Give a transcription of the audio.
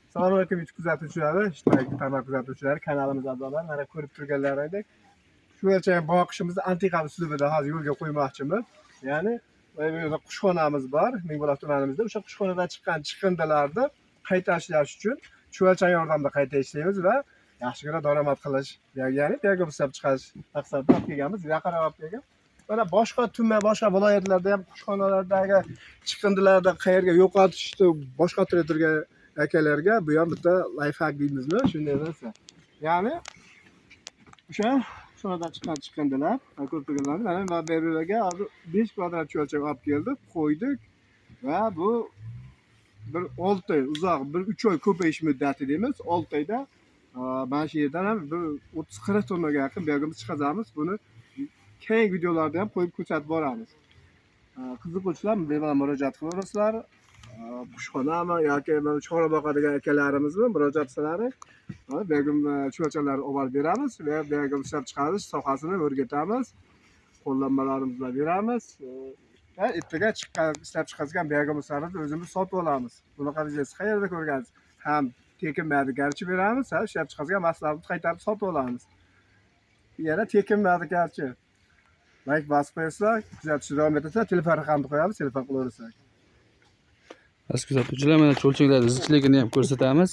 Assalomu alaykum, YouTube kuzatuvchilari, ijtimoiy tarmoq kuzatuvchilari, kanalimiz a'zolari, mana ko'rib turganlaringdek, chuvalchang boqishimizni antiqa uslubida hozir yo'lga qo'ymoqchimiz. Ya'ni bu yerda qushxonamiz bor, Mingbuloq tumanimizda. O'sha qushxonadan chiqqan chiqindilarni qayta ishlash uchun chuvalchang yordamida qayta ishlaymiz va yaxshigina daromad qilish, ya'ni biogumus ishlab chiqarish maqsadida olib kelganmiz, yaqinroq olib kelgan. Mana boshqa tuman, boshqa viloyatlarda ham qushxonalardagi chiqindilarni qayerga yo'qotishni boshqa turgan akalarga bu ham bitta лайфхак deymizmi, shunday narsa. Ya'ni o'sha qushxonadan chiqqan chiqindilar, mana ko'rib turganlaringiz, mana bu yerga hozir 5 kvadrat chuvalchang olib keldik, qo'ydik va bu bir 6 oy, uzoq bir 3 oy ko'payish muddati deymiz. 6 oyda mana shu yerdan ham bir 30-40 tonnaga yaqin biogumus chiqazamiz. Buni keyingi videolarda ham qo'yib ko'rsatib boramiz. Qiziquvchilar bemalol murojaat qilaverasizlar. Qushxonami yoki mana chorva boqadigan akalarimizmi, murojaat qilsalar, biogumus chuvalchanglarni olib beramiz va biogumus ishlab chiqarish sohasini o'rgatamiz. Qo'llanmalarimizni beramiz. Va ertaga chiqqan, ishlab chiqargan biogumuslarimizni o'zimiz sotib olamiz. Bunaqa biznes qayerda ko'rgansiz? Ham tekin garchi beramiz, ham ishlab chiqargan mahsulotni qaytarib sotib olamiz. Yana tekin garchi. Layk bosib qo'yasizlar, kuzatishni davom etasizlar, telefon raqamini qo'yamiz, telefon qilaverasizlar. Aziz kuzatuvchilar, mana chuvalchanglarni zichligini ham ko'rsatamiz.